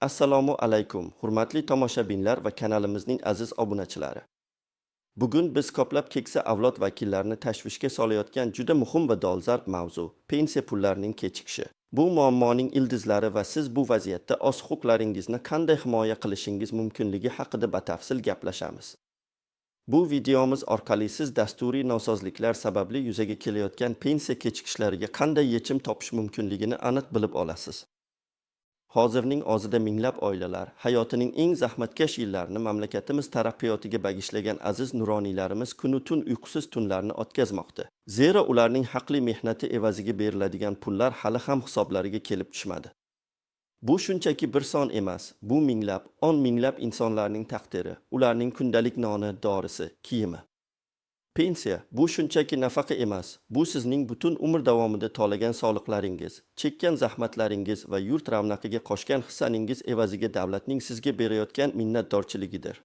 Assalomu alaykum, hurmatli tomoshabinlar va kanalimizning aziz obunachilari. Bugun biz ko'plab keksa avlod vakillarini tashvishga solayotgan juda muhim va dolzarb mavzu – pensiya pullarining kechikishi. Bu muammoning ildizlari va siz bu vaziyatda o'z huquqlaringizni qanday himoya qilishingiz mumkinligi haqida batafsil gaplashamiz. Bu videomiz orqali siz dasturiy nosozliklar sababli yuzaga kelayotgan pensiya kechikishlariga qanday yechim topish mumkinligini aniq bilib olasiz. Hozirning o'zida minglab oilalar hayotining eng zahmatkash yillarini mamlakatimiz taraqqiyotiga bagishlagan aziz nuroniylarimiz kunu tun uyqusiz tunlarni o'tkazmoqda. Zero ularning haqli mehnati evaziga beriladigan pullar hali ham hisoblariga kelib tushmadi. Bu shunchaki bir son emas, bu minglab, o'n minglab insonlarning taqdiri, ularning kundalik noni, dorisi, kiyimi. Pensiya bu shunchaki nafaqa emas, bu sizning butun umr davomida to'lagan soliqlaringiz, chekkan zahmatlaringiz va yurt ravnaqiga qo'shgan hissangiz evaziga davlatning sizga berayotgan minnatdorchiligidir.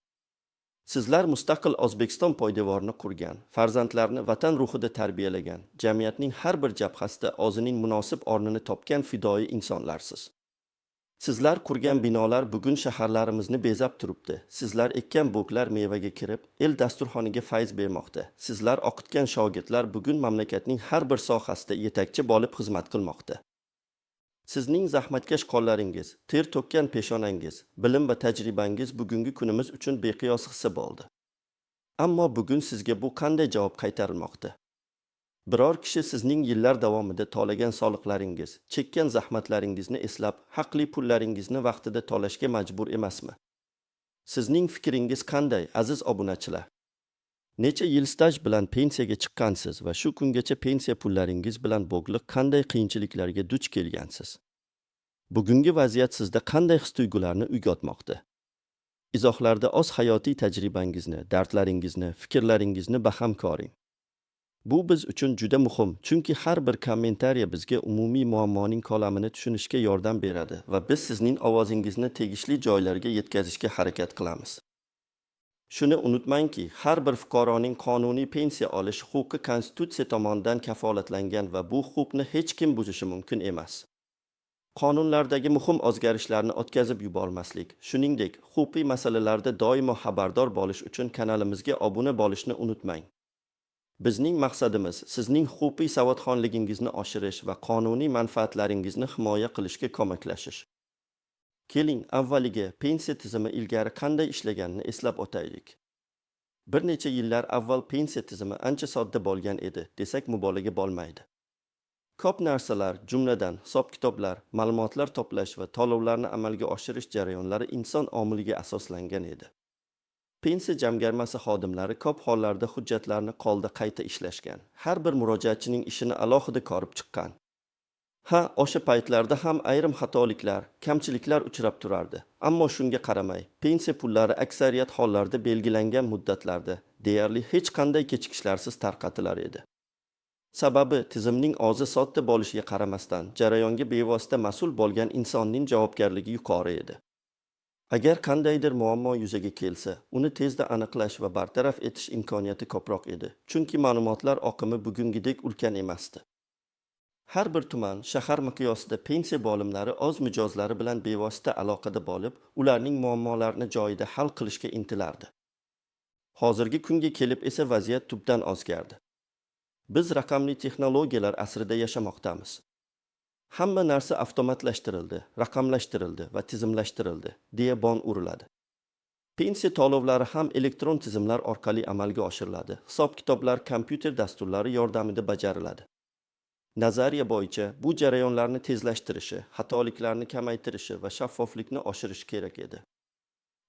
Sizlar mustaqil O'zbekiston poydevorini qurgan, farzandlarni vatan ruhida tarbiyalagan, jamiyatning har bir jabhasida o'zining munosib o'rnini topgan fidoyi insonlarsiz. Sizlar qurgan binolar bugun shaharlarimizni bezab turibdi. Sizlar ekkan bo'klar mevaga kirib, el dasturxoniga fayz bermoqda. Sizlar o'qitgan shogirdlar bugun mamlakatning har bir sohasida yetakchi bo'lib xizmat qilmoqda. Sizning zahmatkash qo'llaringiz, ter to'kkan peshonangiz, bilim va tajribangiz bugungi kunimiz uchun beqiyos hissa bo'ldi. Ammo bugun sizga bu qanday javob qaytarilmoqda? Biror kishi sizning yillar davomida to'lagan soliqlaringiz, chekkan zahmatlaringizni eslab, haqli pullaringizni vaqtida to'lashga majbur emasmi? Sizning fikringiz qanday, aziz obunachilar? Necha yil staj bilan pensiyaga chiqqansiz va shu kungacha pensiya pullaringiz bilan bog'liq qanday qiyinchiliklarga duch kelgansiz? Bugungi vaziyat sizda qanday his-tuyg'ularni uyg'otmoqda? Izohlarda o'z hayotiy tajribangizni, dardlaringizni, fikrlaringizni baham ko'ring. Bu biz uchun juda muhim, chunki har bir kommentariya bizga umumiy muammoning ko'lamini tushunishga yordam beradi va biz sizning ovozingizni tegishli joylarga yetkazishga harakat qilamiz. Shuni unutmangki, har bir fuqaroning qonuniy pensiya olish huquqi Konstitutsiya tomonidan kafolatlangan va bu huquqni hech kim buzishi mumkin emas. Qonunlardagi muhim o'zgarishlarni o'tkazib yubormaslik, shuningdek, huquqiy masalalarda doimo xabardor bo'lish uchun kanalimizga obuna bo'lishni unutmang. Bizning maqsadimiz sizning huquqiy savodxonligingizni oshirish va qonuniy manfaatlaringizni himoya qilishga ko'maklashish. Keling, avvaliga pensiya tizimi ilgari qanday ishlaganini eslab o'taylik. Bir necha yillar avval pensiya tizimi ancha sodda bo'lgan edi, desak mubolag'a bo'lmaydi. Ko'p narsalar, jumladan, hisob-kitoblar, ma'lumotlar to'plash va to'lovlarni amalga oshirish jarayonlari inson omiliga asoslangan edi. Pensiya jamg'armasi xodimlari ko'p hollarda hujjatlarni qo'lda qayta ishlashgan, har bir murojaatchining ishini alohida ko'rib chiqqan. Ha, o'sha paytlarda ham ayrim xatoliklar, kamchiliklar uchrab turardi. Ammo shunga qaramay, pensiya pullari aksariyat hollarda belgilangan muddatlarda deyarli hech qanday kechikishlarsiz tarqatilar edi. Sababi tizimning o'zi sodda bo'lishiga qaramasdan, jarayonga bevosita mas'ul bo'lgan insonning javobgarligi yuqori edi. Agar qandaydir muammo yuzaga kelsa, uni tezda aniqlash va bartaraf etish imkoniyati ko'proq edi, chunki ma'lumotlar oqimi bugungidek ulkan emasdi. Har bir tuman, shahar miqyosida pensiya bo'limlari o'z mijozlari bilan bevosita aloqada bo'lib, ularning muammolarini joyida hal qilishga intilardi. Hozirgi kunga kelib esa vaziyat tubdan o'zgardi. Biz raqamli texnologiyalar asrida yashamoqdamiz. Hamma narsa avtomatlashtirildi, raqamlashtirildi va tizimlashtirildi, deya bong uriladi. Pensiya to'lovlari ham elektron tizimlar orqali amalga oshiriladi. Hisob-kitoblar kompyuter dasturlari yordamida bajariladi. Nazariya bo'yicha bu jarayonlarni tezlashtirishi, xatoliklarni kamaytirishi va shaffoflikni oshirishi kerak edi.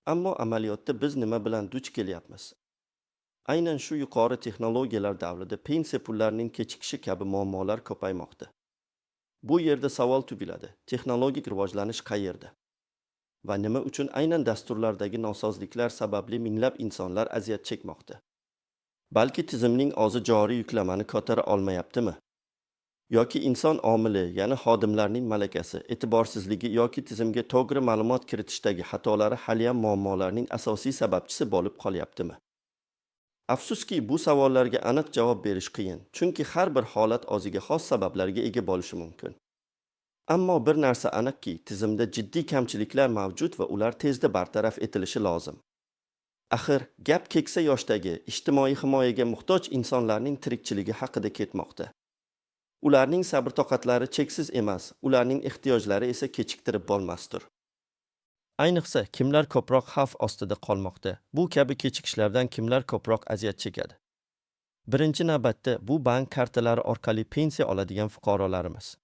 Ammo amaliyotda biz nima bilan duch kelyapmiz? Aynan shu yuqori texnologiyalar davrida pensiya pullarining kechikishi kabi muammolar ko'paymoqda. Bu yerda savol tug'iladi: texnologik rivojlanish qayerda? Va nima uchun aynan dasturlardagi nosozliklar sababli minglab insonlar aziyat chekmoqda? Balki tizimning o'zi joriy yuklamani ko'tara olmayaptimi? Yoki inson omili, ya'ni xodimlarning malakasi, e'tiborsizligi yoki tizimga to'g'ri ma'lumot kiritishdagi xatolari haliyam muammolarning asosiy sababchisi bo'lib qolyaptimi? Afsuski, bu savollarga aniq javob berish qiyin, chunki har bir holat o'ziga xos sabablarga ega bo'lishi mumkin. Ammo bir narsa aniqki, tizimda jiddiy kamchiliklar mavjud va ular tezda bartaraf etilishi lozim. Axir, gap keksa yoshdagi, ijtimoiy himoyaga muhtoj insonlarning tirikchiligi haqida ketmoqda. Ularning sabr-toqatlari cheksiz emas, ularning ehtiyojlari esa kechiktirib bo'lmasdir. Ayniqsa, kimlar ko'proq xavf ostida qolmoqda? Bu kabi kechikishlardan kimlar ko'proq aziyat chekadi? Birinchi navbatda bu bank kartalari orqali pensiya oladigan fuqarolarimiz.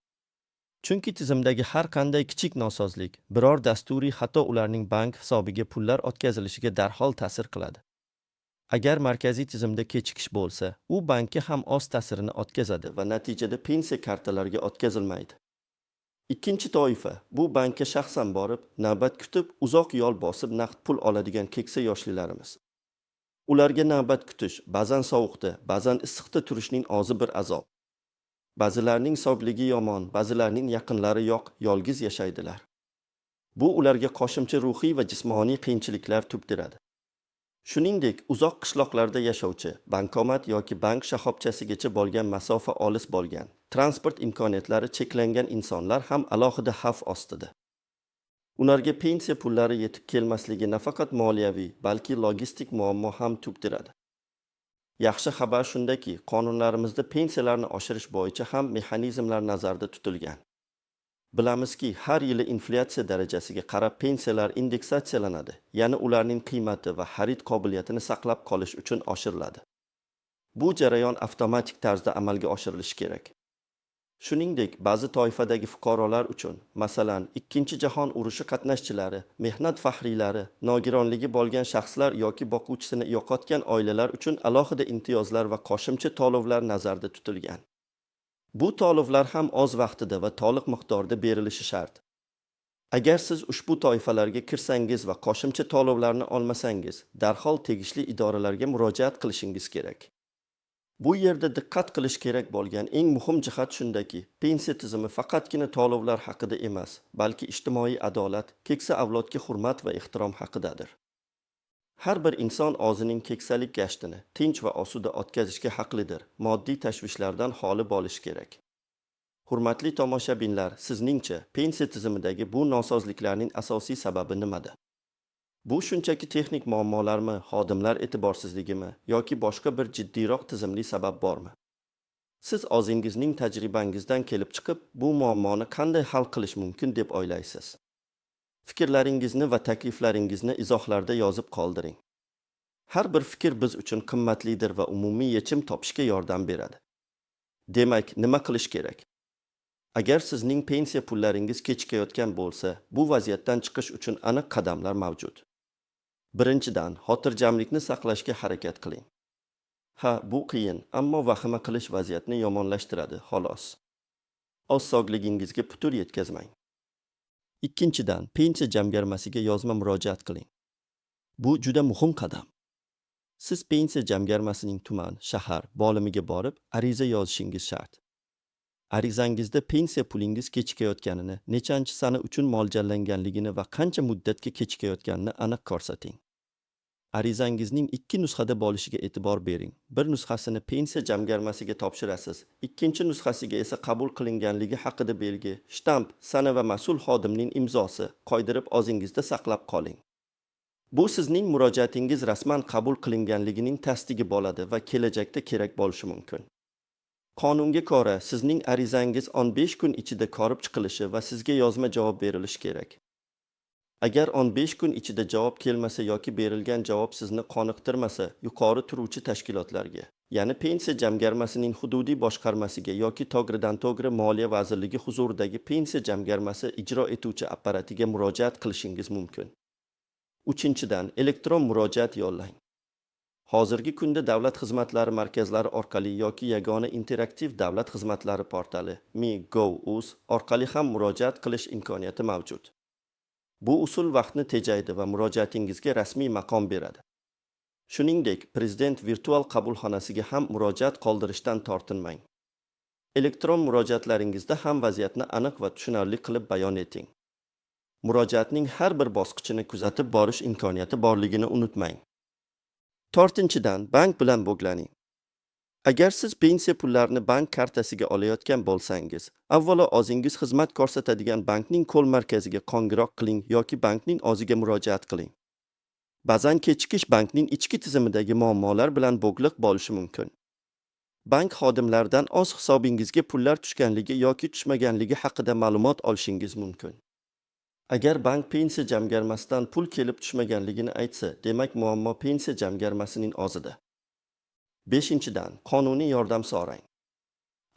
Chunki tizimdagi har qanday kichik nosozlik, biror dasturiy xato ularning bank hisobiga pullar o'tkazilishiga darhol ta'sir qiladi. Agar markaziy tizimda kechikish bo'lsa, u bankka ham oz ta'sirini o'tkazadi va natijada pensiya kartalariga o'tkazilmaydi. Ikkinchi toifa bu bankka shaxsan borib, navbat kutib, uzoq yo'l bosib naqd pul oladigan keksa yoshlilarimiz. Ularga navbat kutish, ba'zan sovuqda, ba'zan issiqda turishning o'zi bir azob. Ba'zilarning sog'ligi yomon, ba'zilarning yaqinlari yo'q, yolg'iz yashaydilar. Bu ularga qo'shimcha ruhiy va jismoniy qiyinchiliklar tug'diradi. Shuningdek, uzoq qishloqlarda yashovchi, bankomat yoki bank shoxobchasigacha bo'lgan masofa olis bo'lgan, transport imkoniyatlari cheklangan insonlar ham alohida xavf ostida. Ularga pensiya pullari yetib kelmasligi nafaqat moliyaviy, balki logistik muammo ham tug'diradi. Yaxshi xabar shundaki, qonunlarimizda pensiyalarni oshirish bo'yicha ham mexanizmlar nazarda tutilgan. Bilamizki, har yili inflyatsiya darajasiga qarab pensiyalar indeksatsiyalanadi, ya'ni ularning qiymati va xarid qobiliyatini saqlab qolish uchun oshiriladi. Bu jarayon avtomatik tarzda amalga oshirilishi kerak. Shuningdek, ba'zi toifadagi fuqarolar uchun, masalan, Ikkinchi jahon urushi qatnashchilari, mehnat faxriylari, nogironligi bo'lgan shaxslar yoki boquvchisini yo'qotgan oilalar uchun alohida imtiyozlar va qo'shimcha to'lovlar nazarda tutilgan. Bu to'lovlar ham o'z vaqtida va to'liq miqdorda berilishi shart. Agar siz ushbu toifalarga kirsangiz va qo'shimcha to'lovlarni olmasangiz, darhol tegishli idoralarga murojaat qilishingiz kerak. Bu yerda diqqat qilish kerak bo'lgan eng muhim jihat shundaki, pensiya tizimi faqatgina to'lovlar haqida emas, balki ijtimoiy adolat, keksa avlodga hurmat va ehtirom haqidadir. Har bir inson o'zining keksalik gashtini tinch va osuda o'tkazishga haqlidir, moddiy tashvishlardan xoli bo'lishi kerak. Hurmatli tomoshabinlar, sizningcha pensiya tizimidagi bu nosozliklarning asosiy sababi nimada? Bu shunchaki texnik muammolarmi, xodimlar e'tiborsizligimi yoki boshqa bir jiddiyroq tizimli sabab bormi? Siz o'zingizning tajribangizdan kelib chiqib, bu muammoni qanday hal qilish mumkin deb o'ylaysiz? Fikrlaringizni va takliflaringizni izohlarda yozib qoldiring. Har bir fikr biz uchun qimmatlidir va umumiy yechim topishga yordam beradi. Demak, nima qilish kerak? Agar sizning pensiya pullaringiz kechikayotgan bo'lsa, bu vaziyatdan chiqish uchun aniq qadamlar mavjud. Birinchidan, xotirjamlikni saqlashga harakat qiling. Ha, bu qiyin, ammo vahima qilish vaziyatni yomonlashtiradi, xolos. O'z sog'ligingizga putur yetkazmang. Ikkinchidan, pensiya jamg'armasiga yozma murojaat qiling. Bu juda muhim qadam. Siz pensiya jamg'armasining tuman, shahar bo'limiga borib, ariza yozishingiz shart. Arizangizda pensiya pulingiz kechikayotganini, nechanchi sana uchun mo'ljallanganligini va qancha muddatga kechikayotganini aniq ko'rsating. Arizangizning ikki nusxada bo'lishiga e'tibor bering. Bir nusxasini pensiya jamg'armasiga topshirasiz, ikkinchi nusxasiga esa qabul qilinganligi haqida belgi, shtamp, sana va mas'ul xodimning imzosi qo'ydirib, o'zingizda saqlab qoling. Bu sizning murojaatingiz rasman qabul qilinganligining tasdig'i bo'ladi va kelajakda kerak bo'lishi mumkin. Qonunga ko'ra, sizning arizangiz 15 kun ichida ko'rib chiqilishi va sizga yozma javob berilishi kerak. Agar 15 kun ichida javob kelmasa yoki berilgan javob sizni qoniqtirmasa, yuqori turuvchi tashkilotlarga, ya'ni Pensiya jamg'armasining hududiy boshqarmasiga yoki to'g'ridan-to'g'ri Moliya vazirligi huzuridagi Pensiya jamg'armasi ijro etuvchi apparatiga murojaat qilishingiz mumkin. Uchinchidan, elektron murojaat yo'llang. Hozirgi kunda davlat xizmatlari markazlari orqali yoki yagona interaktiv davlat xizmatlari portali mi.gov.uz orqali ham murojaat qilish imkoniyati mavjud. Bu usul vaqtni tejaydi va murojaatingizga rasmiy maqom beradi. Shuningdek, Prezident virtual qabulxonasiga ham murojaat qoldirishdan tortinmang. Elektron murojaatlaringizda ham vaziyatni aniq va tushunarli qilib bayon eting. Murojaatning har bir bosqichini kuzatib borish imkoniyati borligini unutmang. To'rtinchidan, bank bilan bog'laning. Agar siz pensiya pullarini bank kartasiga olayotgan bo'lsangiz, avvalo o'zingiz xizmat ko'rsatadigan bankning call markaziga qo'ng'iroq qiling yoki bankning o'ziga murojaat qiling. Ba'zan kechikish bankning ichki tizimidagi muammolar bilan bog'liq bo'lishi mumkin. Bank xodimlaridan o'z hisobingizga pullar tushganligi yoki tushmaganligi haqida ma'lumot olishingiz mumkin. Agar bank pensiya jamg'armasidan pul kelib tushmaganligini aytsa, demak, muammo pensiya jamg'armasining o'zida. Beshinchidan, qonuniy yordam so'rang.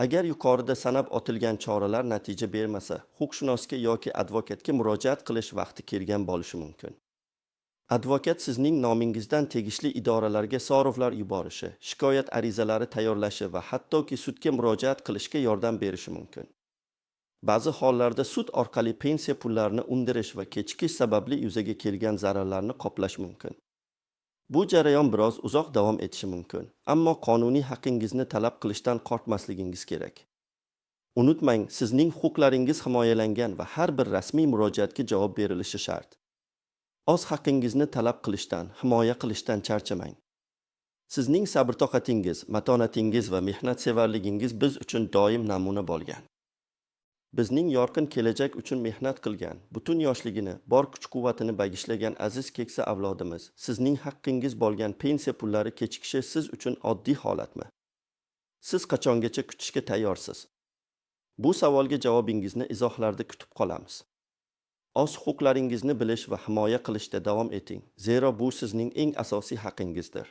Agar yuqorida sanab o'tilgan choralar natija bermasa, huquqshunosga yoki advokatga murojaat qilish vaqti kelgan bo'lishi mumkin. Advokat sizning nomingizdan tegishli idoralarga so'rovlar yuborishi, shikoyat arizalari tayyorlashi va hattoki sudga murojaat qilishga yordam berishi mumkin. Ba'zi hollarda sud orqali pensiya pullarini undirish va kechikish sababli yuzaga kelgan zararlarni qoplash mumkin. Bu jarayon biroz uzoq davom etishi mumkin, ammo qonuniy haqingizni talab qilishdan qo'rqmasligingiz kerak. Unutmang, sizning huquqlaringiz himoyalangan va har bir rasmiy murojaatga javob berilishi shart. O'z haqingizni talab qilishdan, himoya qilishdan charchamang. Sizning sabr-toqatingiz, matonatingiz va mehnatsevarligingiz biz uchun doim namuna bo'lgan. Bizning yorqin kelajak uchun mehnat qilgan, butun yoshligini, bor kuch-quvvatini bag'ishlagan aziz keksa avlodimiz, sizning haqqingiz bo'lgan pensiya pullari kechikishi siz uchun oddiy holatmi? Siz qachongacha kutishga tayyorsiz? Bu savolga javobingizni izohlarda kutib qolamiz. O'z huquqlaringizni bilish va himoya qilishda davom eting, zero bu sizning eng asosiy haqingizdir.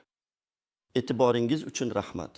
E'tiboringiz uchun rahmat.